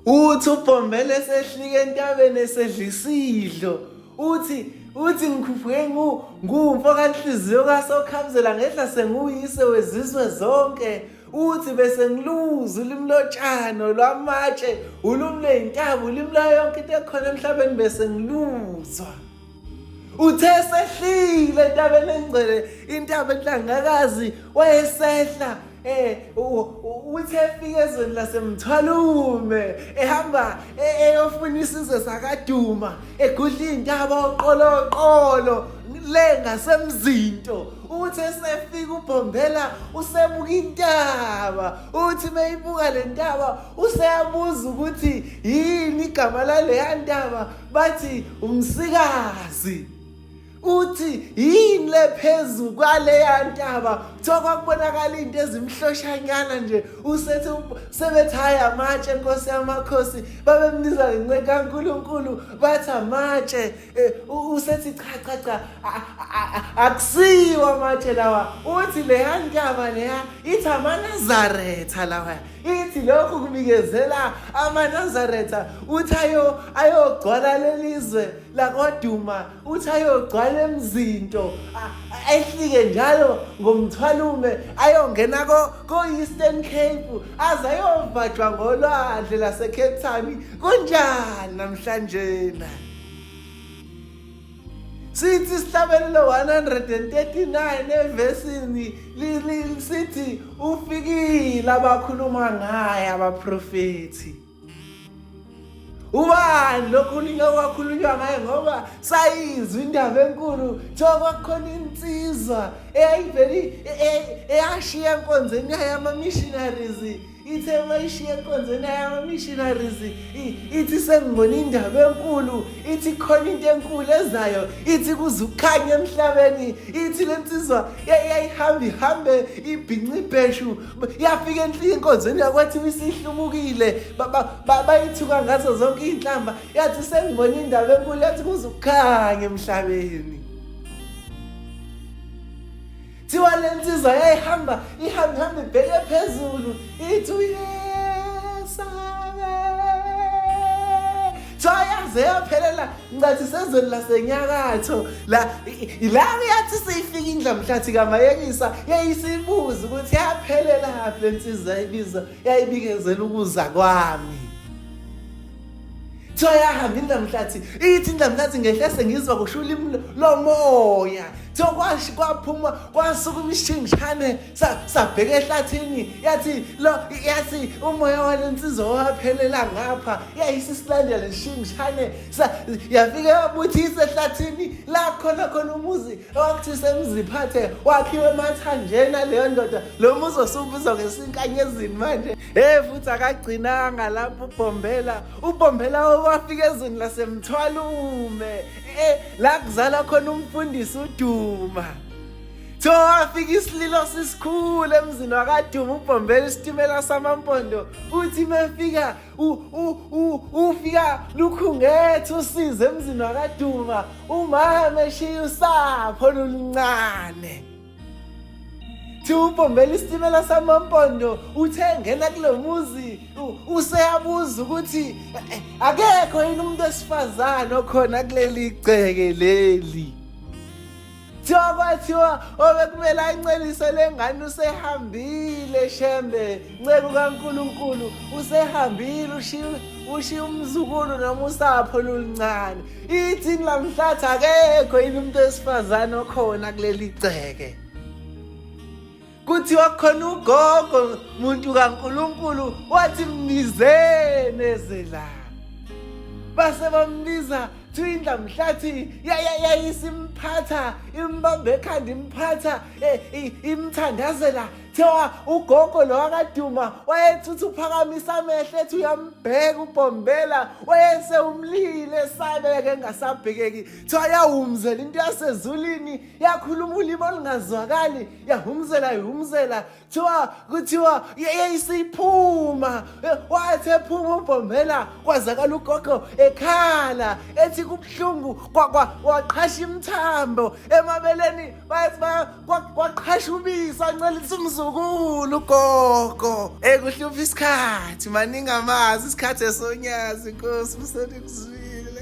Uthi uBhombela esehlike entabeni esedla isidlo. Uthi uthi ngikhuphuke ngumfo kanhliziyo kaSokhamzela ngehla senguyise wezizwe zonke. Uthi bese ngiluza ulimi lotshani olwamatshe, ulimi lwey'ntaba, ulimi lwayo yonke into ekhona emhlabeni bese ngiluzwa. Uthe sehlile entabeni engcwele, intaba enhlangakazi, wayesehla uthe efika ezweni laseMthwalume ehamba eyofuna isizwe sakaduma egudla iy'ntaba oqoloqolo le ngasemzinto uthi esefika ubhombela usebuka intaba uthi meyibuka le ntaba useyabuza ukuthi yini igama laleya ntaba bathi umsikazi uthi yini le phezu kwaleya ntaba kuthiwa kwakubonakala into ezimhloshanyana nje usethi sebethi hhayi amatshe nkosi yamakhosi babembiza ngenceku kaNkulunkulu bathi amatshe eh, usethi cha cha cha akusiwo amatshe lawa uthi leya ntaba leya ithi amanazaretha lawa ithi lokhu kubikezela amanazaretha uthi ayo ayogcwala lelizwe lakwaduma uthi ayogcwala emzinto ehlike njalo ngomthwalume ayongena ko-Eastern Cape aze ayovajwa ngolwandle lase-Cape Town kunjani namhlanje na sithi isihlabelelo 139 evesini sithi ufikile abakhuluma ngaye abaprofethi ubani lokhulunywa kwakhulunywa ngaye ngoba sayizwa indaba enkulu kuthiwa kwakukhona insizwa eyayivele eyashiya enkonzweni yayo ama-missionaries ithe uma ishiya enkonzweni yama-missionaries ithi sengibona indaba enkulu ithi khona into enkulu ezayo ithi kuze ukukhanya emhlabeni ithi le nsizwa yayihamba ihambe ibhinca ibheshu yafika enhliya enkonzweni yakwathi isihlubukile bayithuka ngazo zonke iy'nhlamba yathi sengibona indaba enkulu yathi kuze ukukhanya emhlabeni Thiwa le nsizwa yayihamba ihambe ihambe ibheke phezulu ithi uyesabe. Thiwa yaze yaphelela ngathi sezweni lasenyakatho la la yathi seyifika indlamhlathi kaMayekisa yayisibuza ukuthi yaphelela phi le nsizwa yayibiza yayibikezela ukuza kwami. Kuthiwa yahamba indlamhlathi ithi indlamhlathi ngehle sengizwa kusho ulimi lomoya kuthiwa kwashi kwaphuma kwasukuma isishingishane sabheka ehlathini yathi lo yathi umoya walensizwa waphelela ngapha yayisisilandela isishingishane yafike yabuthisa ehlathini la khona khona umuzi owakuthi semziphathe wakhiwe emathanjeni aleyo ndoda lo muzi osubizwa ngesinkanyezini manje Hey futhi akagcinanga lapho uBhombela, uBhombela owafika ezweni laseMthwalume, eh la kuzala khona umfundisi uDuma. Kuthiwa wafika isililo sisikhulu emzini wakaduma uBhombela isitimela samampondo uthi mefika ufika lukhungethe usize emzini wakaduma umama eshiya usapho loluncane. Thiwa uBhombela isitimela samampondo uthe ngena kulo muzi useyabuza ukuthi eh, akekho yini umuntu wesifazane okhona kuleli gceke leli. Thiwa kwathiwa obekumele ancelise le ngane usehambile shembe nceku kaNkulunkulu usehambile ushiya ushiya umzukulu noma usapho loluncane ithi lamhlathi akekho yini umuntu wesifazane okhona kuleli gceke kuthiwa khona ugogo muntu kaNkulunkulu wathi mbizeni eze la base bambiza thiwa mhlathi yayisimphatha imbambe ekhanda imphatha eh, imthandazela Thiwa ugogo lo akaduma wayethuthi uphakamisa amehlo ethi uyambheka ubhombela wayese umlile esabeke engasabhekeki thiwa yawumzela into yasezulwini yakhuluma ulimi olungazwakali yahumzela ihumzela thiwa kuthiwa yayisiphuma wathi ephuma ubhombela kwazakala ugogo ekhala ethi kubuhlungu waqhasha imithambo emabeleni bathi kwaqhasha ubisi ancelisa umzukulu. Umzukulu gogo ekuhlupha isikhathi maningi amazi isikhathi esonyazi inkosi msenikuzwile.